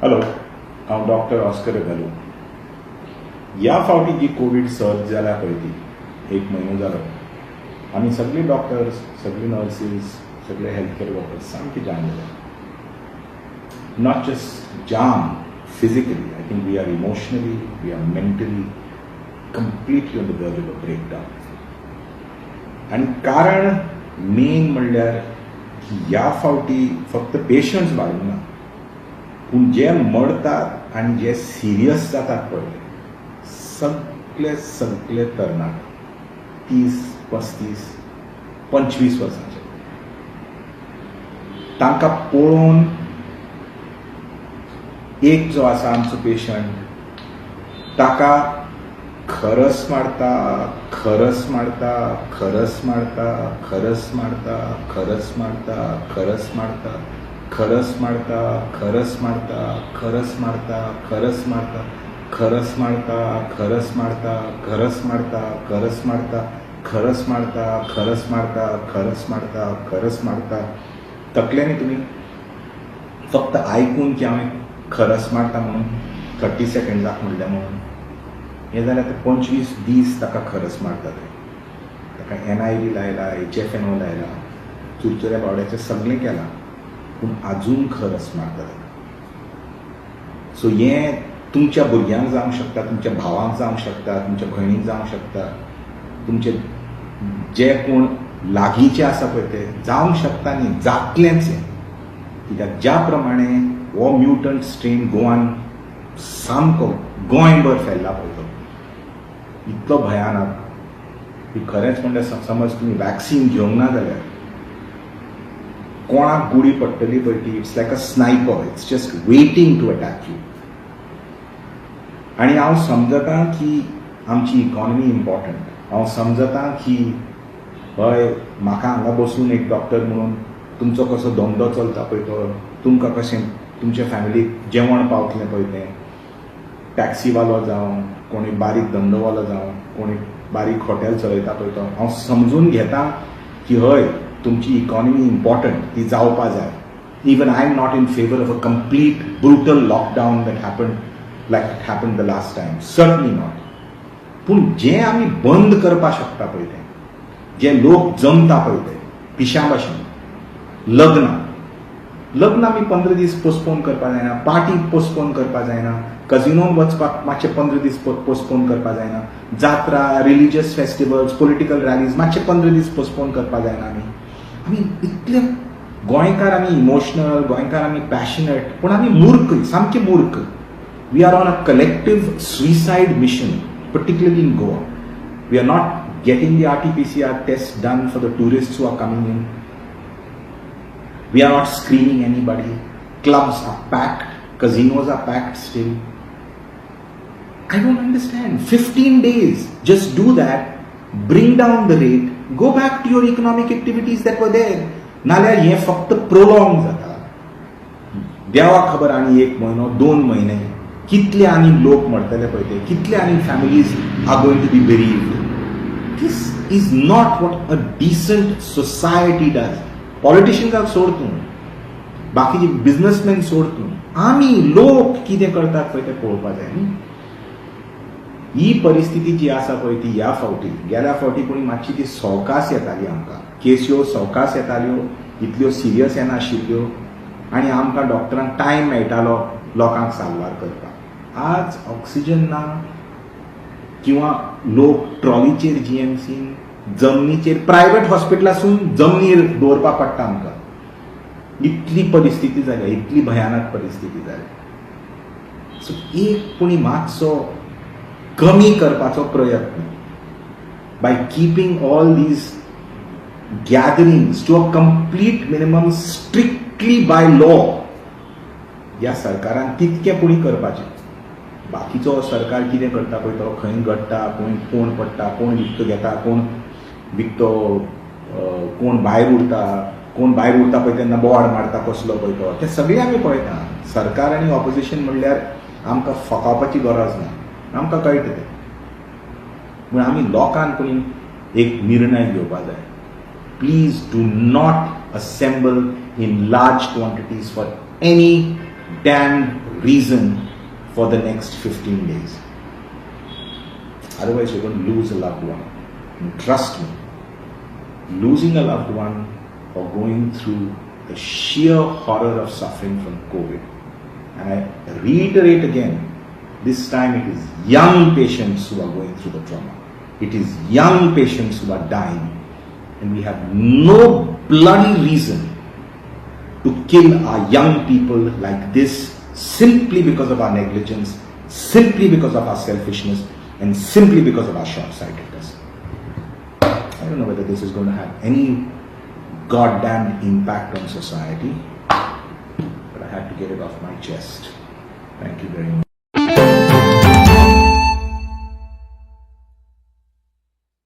Hello, हांव doctor Oscar Rebello. ह्या फावटी जी कोवीड सर्ज जाल्या पळय, ती एक म्हयनो जालो, आमी सगळे डॉक्टर्स, सगळे नर्सीस, सगळे हेल्थ केअर वर्कर्स सामके जाम जाले. Not just jam physically, I think we are emotionally, we are mentally completely on the verge of a breakdown. आनी कारण मेन म्हणल्यार की ह्या फावटी फक्त पेशंट्स वाडूंक ना, पूण जे मरतात आनी जे सिरियस जातात पळय, सगळे सगळे तरणाटे, 30, 35, 25 वर्सांचे. तांकां पळोवन एक जो आसा आमचो पेशंट, ताका खरस मारता, खरस मारता, खरस मारता, खरस मारता, खरस मारता, खरस मारता, खरस मारता, खरस मारता, खरस मारता, खरस मारता, खरस मारता, खरस मारता, खरस मारता, खरस मारता, खरस मारता, खरस मारता, खरस मारता, खरस मारता. तकले न्ही तुमी फक्त आयकून की हांवें खरस मारता म्हणून 30 सेकंड्साक म्हणलें म्हणून हें जाल्यार आतां 25 दीस ताका खरस मारता ते. ताका एनआयव्ही लायला, एचएफएनओ लायला, चुरचुऱ्या बावड्याचें सगळें केलां, पूण आजून खरस मारता ताका. सो हें तुमच्या भुरग्यांक जावंक शकता, तुमच्या भावांक जावंक शकता, तुमच्या भयणीक जावंक शकता, तुमचे जे कोण लागींचे आसा पळय ते जावंक शकता न्ही, जातलेंच हें. कित्याक ज्या प्रमाणे हो म्युटंट स्ट्रेन गोवान सामको गोंयभर फैल्ला पळय, तो इतलो भयानक की खरेंच म्हणल्यार समज तुमी वॅक्सिन घेवंक ना जाल्यार कोणाक गुळी पडटली पळय ती, it's like a sniper, it's just waiting to attack you. आनी हांव समजता की आमची इकॉनॉमी इम्पॉर्टंट. हांव समजता की हय, म्हाका हांगा बसून एक डॉक्टर म्हणून तुमचो कसो धंदो चलता पळय तो, तुमकां कशें तुमच्या फॅमिलीक जेवण पावतलें पळय तें, टॅक्सीवालो जावं, कोणी बारीक धंदोवालो जावं, कोणी बारीक हॉटेल चलयता पळय तो, हांव समजून घेता की हय, तुमची इकॉनॉमी इम्पॉर्टंट, ती जावपा जाय. Even I am not in favour of a complete brutal lockdown that happen like it happen the last time, certainly not. पूण जें आमी बंद करपाक शकता पळय तें, जे लोक जमता पळय ते पिश्यां भाशेन, लग्नां, लग्न आमी 15 दीस पोस्टपोन करपा जायना? पार्टी पोस्टपोन करपा जायना? कजिनोन वचपाक मातशे 15 दीस पोस्टपोन करपा जायना? जात्रा, रिलिजियस फेस्टिवल्स, पॉलिटिकल रॅलीज मातशे 15 दीस पोस्टपोन करपा जायना? आमी इतले गोंयकार, आमी इमोशनल गोंयकार, आमी पॅशनेट, पूण आमी मूर्ख, सामके मूर्ख. We are on a collective suicide mission, particularly in Goa. We are not getting the RT-PCR test done for the tourists who are coming in. We are not screening anybody. Clubs are packed, casinos are packed still. I don't understand. 15 days, just do that, bring down the rate, go back to your economic activities that were there. नाल्यार हें फक्त prolong जाता. देवाक खबर आनी एक म्हयनो, 2 म्हयने कितले आनी लोक मरतले पळय ते, कितले आनी families are going to be bereaved. This is not what a decent society does. पॉलिटिशियन्साक सोड तूं, बाकीचे बिझनसमॅन सोड तूं, आमी लोक कितें करतात पळय तें पळोवपा जाय न्ही. ही परिस्थिती जी आसा पळय ती ह्या फावटी, गेल्या फावटी कोणी मातशी ती सवकास येताली आमकां, केस्यो सवकास येताल्यो, इतल्यो सिरियस येनाशिल्ल्यो आनी आमकां डॉक्टरांक टायम मेळटालो लोकांक साल्वार करपाक. आज ऑक्सिजन ना किंवा लोक ट्रॉलीचेर जीएमसीन जमनीचेर, प्रायवेट हॉस्पिटलासून जमनीर दवरपाक पडटा आमकां, इतली परिस्थिती जाल्या, इतली भयानक परिस्थिती जाल्या. सो एक कोणी मातसो कमी करपाचो प्रयत्न by keeping all these gatherings to a complete minimum, strictly by law, ह्या सरकारान तितकें पुणी करपाचें. बाकीचो सरकार कितें करता पळय तो, खंय गडटा, खंय कोण पडटा, कोण विकतो घेता, कोण विकतो, कोण भायर उरता, कोण भायर उरता पळय तेन्ना बोवाळ मारता कसलो पळय तो, तें सगळें आमी पळयता. सरकार आनी ऑपोजिशन म्हणल्यार आमकां फकावपाची गरज ना, आमकां कळटा तें. पूण आमी लोकांक कोणी एक निर्णय घेवपा जाय. Please do not assemble in large quantities for any damn reason for the next 15 days. Otherwise, you're going to lose a loved one. And trust me, losing a loved one or going through the sheer horror of suffering from COVID, and I reiterate again, this time it is young patients who are going through the trauma. It is young patients who are dying. And we have no bloody reason to kill our young people like this simply because of our negligence, simply because of our selfishness, and simply because of our short-sightedness. I don't know whether this is going to have any goddamn impact on society, but I had to get it off my chest. Thank you very much.